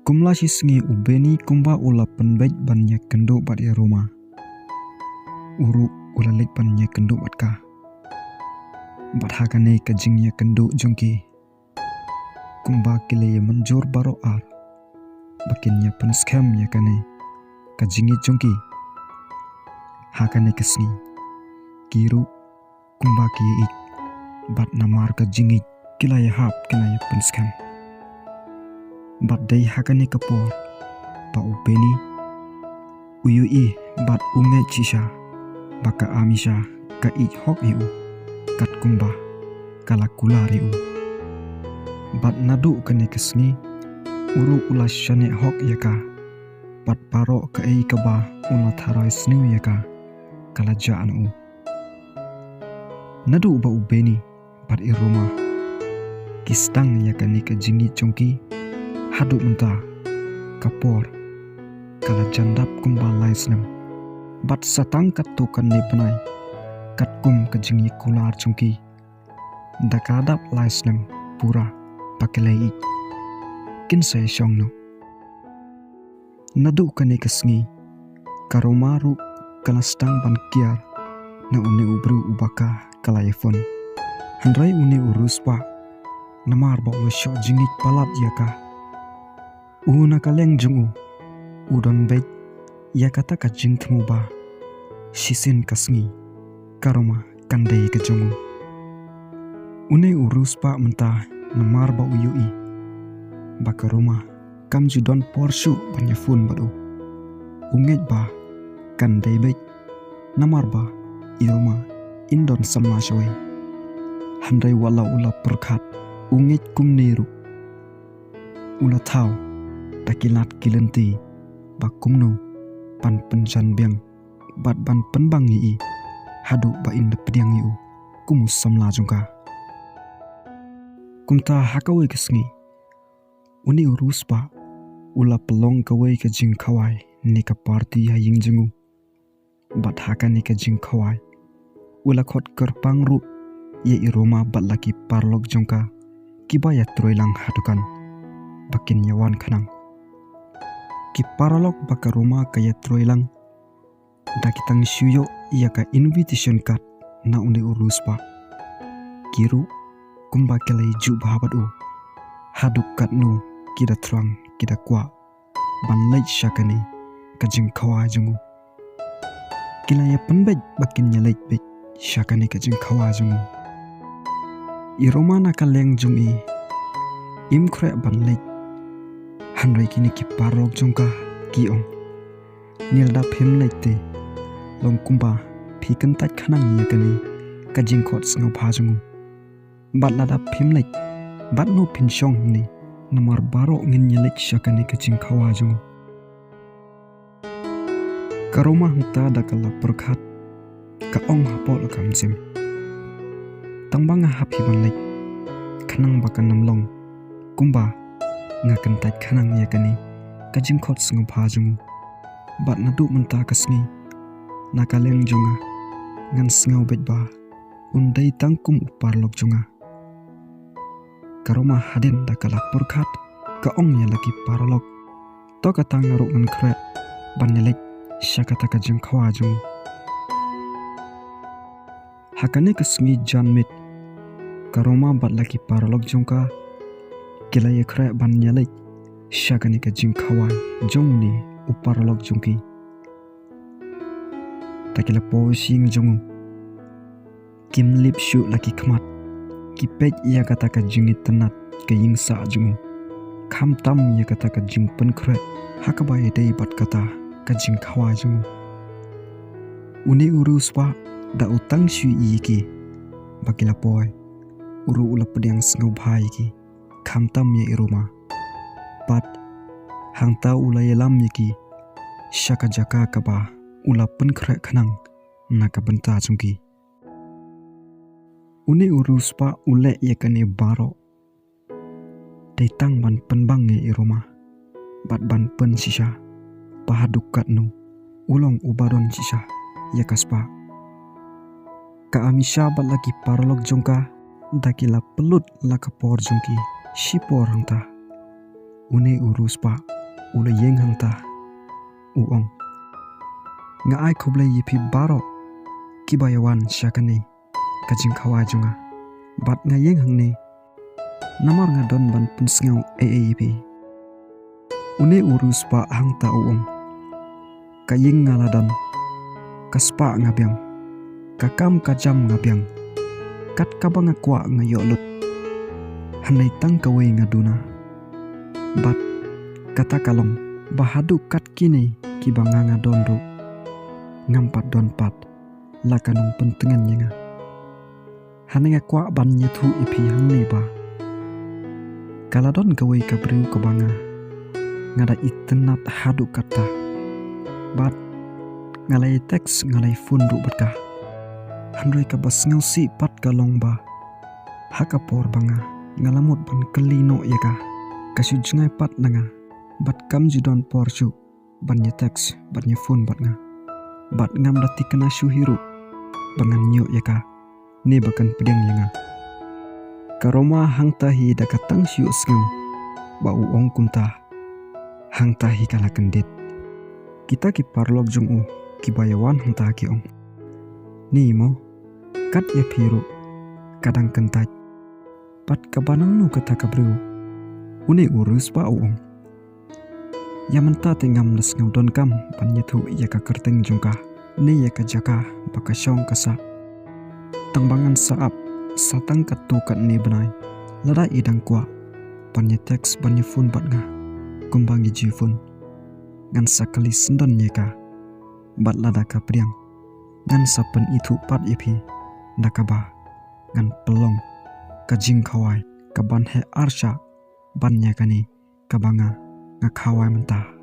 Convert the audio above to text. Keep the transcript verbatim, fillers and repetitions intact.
Kumla shi sngi u Beni kumba u la pynbeit ban ïakynduh bad i Roma, u ruh u la leit ban ïakynduh bad ka. Bad ha kane ka jingïakynduh jong ki, kumba ki la ïamynjur baroh ar ba kin ïapynskhem ïa kane ka jingïeit jong ki ha kane ka sngi, ki ruh kumba ki ïeit bad namar ka jingïeit ki la ïahap ki la ïapynskhem. Bad dei ha kane ka por ba u Beni u ïohi bad u ngeit shisha ba ka Amisha ka ïeit hok ïa u, katkumba ka la kular ïa u. Bad naduh kane ka sngi u ruh u la shaniah hok ïa ka, bad baroh kaei kaba u la tharai sniew ïa ka, ka la jah na u. Naduh ba u Beni bad i Roma ki sdang ïa kane ka jingïeit jong ki, haduh mynta ka por ka la jan dap kumba lai snem. Bad sa tang katto katne bnai, katkum ka jingïakular jong ki, da ka dap lai snem pura ba ki la ïeit, kin sa ïashong noh. Naduh kane ka sngi ka Roma ruh ka la sdang ban kiar na une u briew uba ka la ïaphone. Hynrei une u riewspah, namar ba u la shoh jingïeit palat ïa ka, u na ka liang jong u u don beit ïa kata ka jingthmu ba shisien ka sngi ka Roma kan dei ka jong u. Une u riewspah mynta, namar ba u ïohi ba ka Roma kam ju don por shuh ban ïaphone bad u, u ngeit ba kan dei beit, namar ba i Roma in don samla shawei. Hynrei wat la u la pyrkhat u ngeit kumne ruh, u la thaw da ki lad ki lynti ba kumno ban pynjan biang bad ban pynbang ïa i, haduh ba in da pdiang ïa u kum u samla jong ka. Kumta ha kawei ka sngi une u riewspah u la pynlong kawei ka jingkhawai ne ka party ha ïing jong u. Bad ha kane ka jingkhawai u la khot kyrpang ruh ïa i Roma bad la ki paralok jong ka kiba ïatrei lang ha dukan ba kin ïawan khnang. Ki paralok ba ka Roma ka ïatrei lang, da ki tang shu ïoh ïa ka invitation card na une u riewspah, ki ruh kumba ki la ïajuh bha bad u, haduh katno ki da thrang ki da kwah ban leit sha kane ka jingkhawai jong u. Ki la ïapynbeit ba kin ïaleit beit sha kane ka jingkhawai jong u. I Roma na ka liang jong i im khreh ban leit, hynrei kine ki paralok jong ka ki ong, "Ngi la dap phim leit te, long kumba phi kyntait khnang ïa kane ka jingkhot sngewbha jong u. Bad la dap phim leit, bad no phin shong ne, namar baroh ngin ïaleit sha kane ka jingkhawai jong u." Ka Roma hangta da ka la pyrkhat, ka ong hapoh la ka mynsiem, "Tang ba nga hap hi ban leit, khnang ba kan ym long kumba nga kyntait khnang ïa kane ka jingkhot sngewbha jong u. Bad naduh mynta ka sngi, na ka liang jong nga, ngan sngew beit ba un dei tang kum u paralok jong nga." Ka Roma hadien da ka la pyrkhat, ka ong ïa la ki paralok, "To kata nga ruh ngan khreh ban ïaleit sha kata ka jingkhawai jong u." Ha kane ka sngi janmiet, ka Roma bad la ki paralok jong ka ki la ïakhreh ban ïaleit sha kane ka jingkhawai jong une u paralok jong ki. Da ki la poi sha ïing jong u, kim lip shuh la ki khmat, ki peit ïa kata ka jingitynnad ka ïing sah jong u, khamtam ïa kata ka jingpynkhreh ha kaba ïadei bad kata ka jingkhawai jong u. Une u riewspah da u tang shu ïohi ïa ki ba ki la poi, u ruh u la pdiang sngewbha ïa ki, khamtam ïa i Roma. Bad hangta u la ïalam ïa ki sha ka jaka kaba u la pynkhreh khnang na ka bynta jong ki. Une u riewspah u leh ïa kane baroh dei tang ban pynbang ïa i Roma bad ban pynshisha ba haduh katno u long uba don shisha ïa ka spah. Ka Amisha bad la ki paralok jong ka da ki la pynlut la ka por jong ki shipor hangta. Une u riewspah u la ïeng hangta, u ong. Nga ai khublei ïa phi baroh kiba ïa wan sha kane ka jingkhawai jong nga. Bad nga ïeng hangne namar nga don ban pynsngew ei ei ïa phi. Une u riewspah hangta u ong. Ka ïing nga la don, ka spah nga biang, ka kam ka jam nga biang, kat kaba nga kwah nga ïoh lut. Hynrei tang kawei nga duna. Bad kata ka long ba haduh kat kine kiba nga nga don ruh, ngam pat don pat la ka nongpyntngen ïa nga. Hangne nga kwah ban ïathuh ïa phi hangne ba ka la don kawei ka briew kaba nga nga da itynnad haduh katta. Bad nga la ïa text, nga la ïa phone ruh bad ka. Hynrei kaba sngewsih pat ka long ba ha ka por ba nga nga la mut ban kylli noh ïa ka, ka shu jngai pat na nga. Bad kam ju don por shuh ban ïa text bad ïa phone bad nga. Bad ngam da thikna shuh hi ruh ba ngan ïoh ïa ka ne ba kan pdiang ïa nga. Ka Roma hangta hi da ka tang shu ïohsngew ba u ong kumta, hangta hi ka la kyndit. Kita ki paralok jong u kiba ïa wan hangta ki ong, ni mo, kat ïa phi ruh ka dang kyntait. Bad kaba nangno kata ka briew? Une u riewspah u ong, ïa mynta te ngam da sngew donkam ban ïathuh ïa ka kyrteng jong ka ne ïa ka jaka ba ka shong ka sah. Tang ba ngan sa ap sa tang katto katne bnai, lada i dang kwah ban ïa text ban ïa phone bad nga kumba ngi ju phone, ngan sa kylli syndon ïa ka. Bad lada ka pdiang, ngan sa pynithuh pat ïa phi, da kaba ngan pynlong ka jingkhawai kaban heh arshah ban ïa kane kaba nga nga khawai mynta.